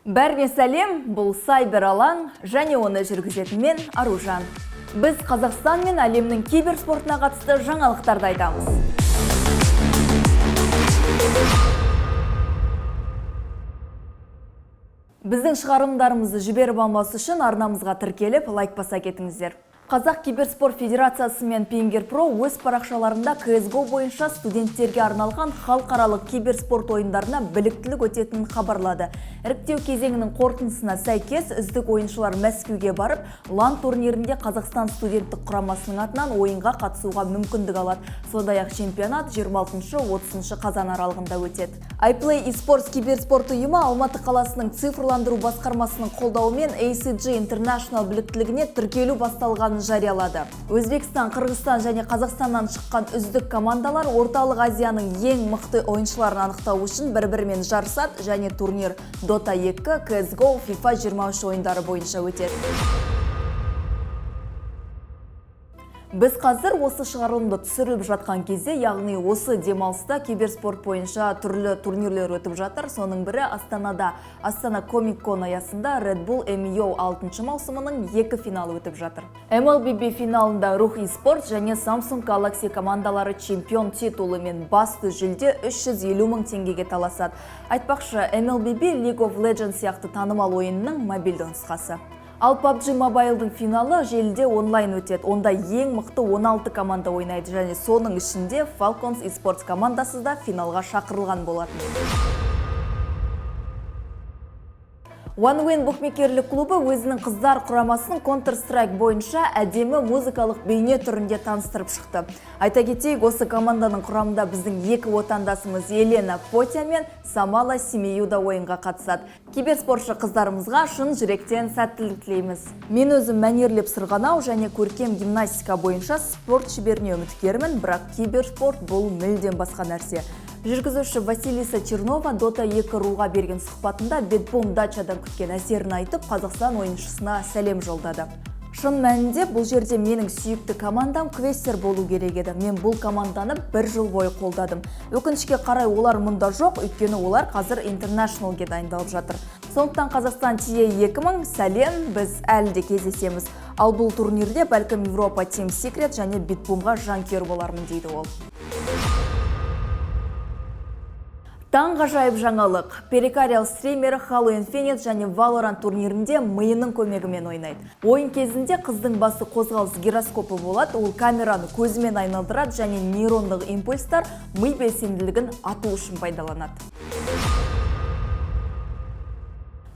Бәріне сәлем, бұл Сайбер алаң және оны жүргізетін мен, Аружан. Біз Қазақстан мен әлемнің киберспортына қатысты жаңалықтарды айтамыз. Біздің шығарылымдарымызды жіберіп алмас үшін арнамызға тіркеліп, лайк баса кетіңіздер. Қазақ киберспорт федерациясы мен Пингер Про өз парақшаларында CSGO бойынша студенттерге арналған халықаралық киберспорт ойындарына біліктілік өтетінін хабарлады. Іріктеу кезеңінің қорытындысына сәйкес үздік ойыншылар Мәскеуге барып, LAN турнирінде Қазақстан студенттік құрамасының атынан ойынға қатысуға мүмкіндік алады. Сондай-ақ чемпионат 26-30 қазан аралығында өтеді. iPlay eSports киберспорт ұйымы Алматы қаласының цифрландыру басқармасының қолдауымен ACG International біліктілігіне тіркелу басталғанын жариялады. Өзбекстан, Қырғызстан және Қазақстаннан шыққан үздік командалар Орталық Азияның ең мықты ойыншыларын анықтау үшін бір-бірімен жарысады және турнир Dota 2, CSGO, FIFA 23 ойындары бойынша өтеді. Біз қазір осы шығарылымды түсіріліп жатқан кезде, яғни осы демалыста киберспорт бойынша түрлі турнирлер өтіп жатыр. Соның бірі Астанада Астана Comic Con аясында Red Bull MEO 6 маусымының екі финалы өтіп жатыр. MLBB финалында Рух eSports және Samsung Galaxy командалары чемпион титулы мен басты жүлде 350 мың теңгеге таласады. Айтпақшы, MLBB League of Legends сияқты танымал ойынның мобильді нұсқасы. Ал PUBG Mobile'дың финалы желіде онлайн өтеді. Онда ең мықты 16 команда ойнайды және соның ішінде Falcons eSports командасы да финалға шақырылған болатын. OneWin букмекерлік клубы өзінің қыздар құрамасын Counter-Strike бойынша әдемі музыкалық бейне түрінде таныстырып шықты. Айта кетейік, осы команданың құрамында біздің екі отандасымыз Елена Потя мен Самала Семиюда ойынға қатысады. Киберспортшы қыздарымызға шын жүректен сәттілік тілейміз. Мен өзім мәнерлеп сырғанау және көркем гимнастика бойынша спорт шеберіне үміткермін, бірақ киберспорт бұл мүлдем басқа нәрсе. Жүргізуші Василиса Чернова Dota 2 руға берген сұхбатында BetBoom дачадан күткен әсерін айтып, Қазақстан ойыншысына сәлем жолдады. Шын мәнінде бұл жерде менің сүйікті командам Квестер болу керек еді. Мен бұл команданы бір жыл бойы қолдадым. Өкінішке қарай олар мұнда жоқ, өйткені олар қазір International-ге дайындалып жатыр. Сондықтан Қазақстан ТИЕ 2000 сәлем, біз әлі де кездесеміз. Ал бұл турнирде бәлкім Европа Team Secret және BetBoomға жанкүйер болармын, дейді ол. Таңғажайып жаңалық. Перикариал стримері Halo Infinite және Valorant турнирінде миының көмегімен ойнайды. Ойын кезінде қыздың басы қозғалыс гироскопы болады, ол камераны көзімен айналдырады және нейрондық импульстар ми белсенділігін ату үшін пайдаланады.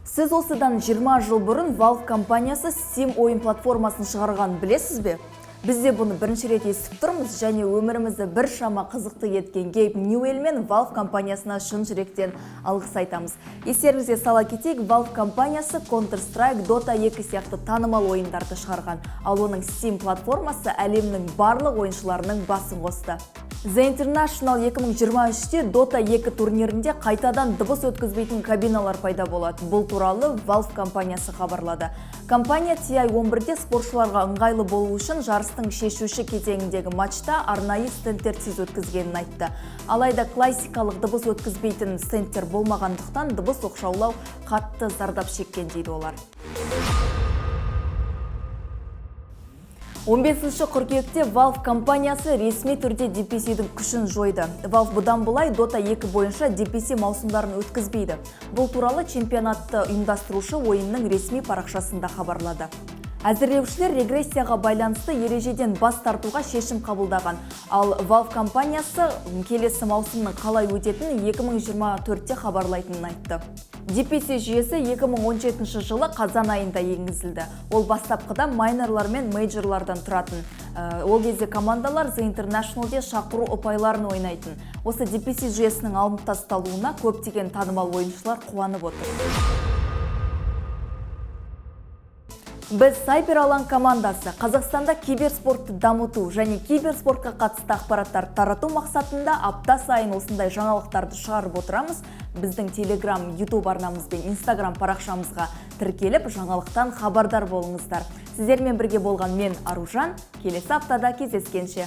Сіз осыдан 20 жыл бұрын Valve компаниясы Steam ойын платформасын шығарғанын білесіз бе? Біз де бұны бірінші рет естіп тұрмыз және өмірімізді біршама қызықты еткен Гейб Ньюэлл мен Valve компаниясына шын жүректен алғыс айтамыз. Естеріңізге сала кетейік, Valve компаниясы Counter-Strike, Dota 2 сияқты танымал ойындарды шығарған, ал оның Steam платформасы әлемнің барлық ойыншыларының басын қосты. The International 2023-те Dota 2 турнирінде қайтадан дыбыс өткізбейтін кабиналар пайда болады. Бұл туралы Valve компаниясы хабарлады. Компания TI-11-де спортшыларға ыңғайлы болу үшін жарыстың шешуші кезеңіндегі матчта арнайы стендтерсіз өткізгенін айтты. Алайда классикалық дыбыс өткізбейтін стендтер болмағандықтан дыбыс оқшаулау қатты зардап шеккен, дейді олар. 15 қыркүйекте Valve компаниясы ресми түрде DPC-дің күшін жойды. Valve бұдан былай Dota 2 бойынша DPC маусымдарын өткізбейді. Бұл туралы чемпионатты ұйымдастырушы ойынның ресми парақшасында хабарлады. Әзірлеушілер регрессияға байланысты ережеден бас тартуға шешім қабылдаған. Ал Valve компаниясы келесі маусымның қалай өтетінін 2024-те хабарлайтынын айтты. DPC жүйесі 2017 жылы қазан айында енгізілді. Ол бастапқыда майнерлар мен мейджорлардан тұратын. Ол кезде командалар The International-де шақыру ұпайларын ойнайтын. Осы DPC жүйесінің алынып тасталуына көптеген танымал ойыншылар қуанып отыр. Біз Сайбер алаң командасы Қазақстанда киберспортты дамыту және киберспортқа қатысты ақпараттар тарату мақсатында апта сайын осындай жаңалықтарды шығарып отырамыз. Біздің Telegram, YouTube арнамыз бен Instagram парақшамызға тіркеліп, жаңалықтан хабардар болыңыздар. Сіздермен бірге болған мен, Аружан, келесі аптада кездескенше.